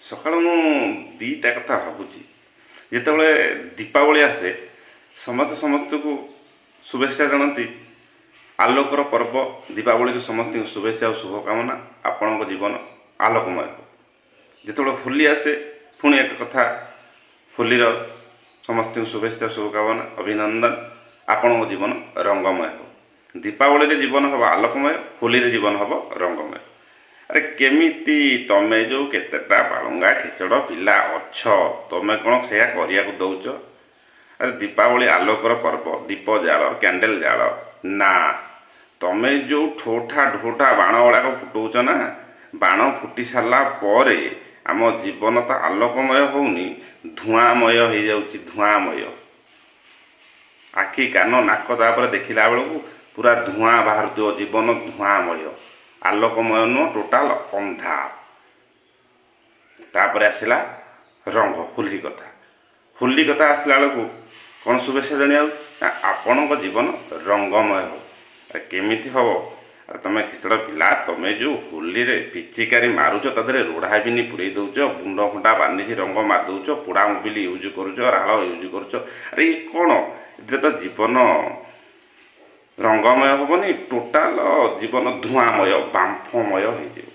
ସକାଳୁ ମୁଁ ଦୁଇଟା କଥା ଭାବୁଛି। ଯେତେବେଳେ ଦୀପାବଳି ଆସେ, ସମସ୍ତେ ସମସ୍ତଙ୍କୁ ଶୁଭେଚ୍ଛା ଜଣାନ୍ତି। ଆଲୋକର ପର୍ବ ଦୀପାବଳିକୁ ସମସ୍ତଙ୍କୁ ଶୁଭେଚ୍ଛା ଆଉ ଶୁଭକାମନା, ଆପଣଙ୍କ ଜୀବନ ଆଲୋକମୟ ହେବ। ଯେତେବେଳେ ହୋଲି ଆସେ, ପୁଣି ଏକ କଥା, ହୋଲିର ସମସ୍ତଙ୍କୁ ଶୁଭେଚ୍ଛା, ଶୁଭକାମନା, ଅଭିନନ୍ଦନ, ଆପଣଙ୍କ ଜୀବନ ରଙ୍ଗମୟ ହେବ। ଦୀପାବଳିରେ ଜୀବନ ହେବ ଆଲୋକମୟ, ହୋଲିରେ ଜୀବନ ହେବ ରଙ୍ଗମୟ। ଆରେ କେମିତି? ତମେ ଯେଉଁ କେତେଟା ବାଳୁଙ୍ଗା ଖେଚଡ଼ ପିଲା ଅଛ, ତମେ କ'ଣ ସେଇଆ କରିବାକୁ ଦଉଛ? ଆରେ ଦୀପାବଳି ଆଲୋକର ପର୍ବ, ଦୀପ ଜାଳ, କ୍ୟାଣ୍ଡେଲ ଜାଳ ନା। ତମେ ଯେଉଁ ଠୋଠା ଢୋଠା ବାଣ ଗୁଡ଼ାକ ଫୁଟଉଛ ନା, ବାଣ ଫୁଟି ସାରିଲା ପରେ ଆମ ଜୀବନ ତ ଆଲୋକମୟ ହଉନି, ଧୂଆଁମୟ ହେଇଯାଉଛି। ଧୂଆଁମୟ, ଆଖି କାନ ନାକ ତାପରେ ଦେଖିଲା ବେଳକୁ ପୁରା ଧୂଆଁ ବାହାରୁଥିବ। ଜୀବନ ଧୂଆଁମୟ, ଆଲୋକମୟ ନୁହଁ, ଟୋଟାଲ ଅନ୍ଧାର। ତାପରେ ଆସିଲା ରଙ୍ଗ, ହୋଲି କଥା। ହୋଲି କଥା ଆସିଲା ବେଳକୁ କ'ଣ ଶୁଭେଚ୍ଛା ଜଣାଯାଉଛି ନା, ଆପଣଙ୍କ ଜୀବନ ରଙ୍ଗମୟ ହେବ। ଆରେ କେମିତି ହେବ? ଆରେ ତମେ ଖେଚଡ଼ ପିଲା, ତମେ ଯେଉଁ ହୋଲିରେ ପିଚିକାରି ମାରୁଛ, ତା ଦେହରେ ରୋଢ଼ାବିନି ପୁରେଇ ଦେଉଛ, ଗୁଣ୍ଡ ଫୁଣ୍ଡା ବାନିସି ରଙ୍ଗ ମାରି ଦେଉଛ, ପୋଡ଼ା ମୋବିଲ ୟୁଜ୍ କରୁଛ, ରାଳ ୟୁଜ୍ କରୁଛ। ଆରେ ଇଏ କ'ଣ? ଏଥିରେ ତ ଜୀବନ ରଙ୍ଗମୟ ହେବନି, ଟୋଟାଲ ଜୀବନ ଧୂଆଁମୟ, ବାମ୍ଫମୟ ହେଇଯିବ।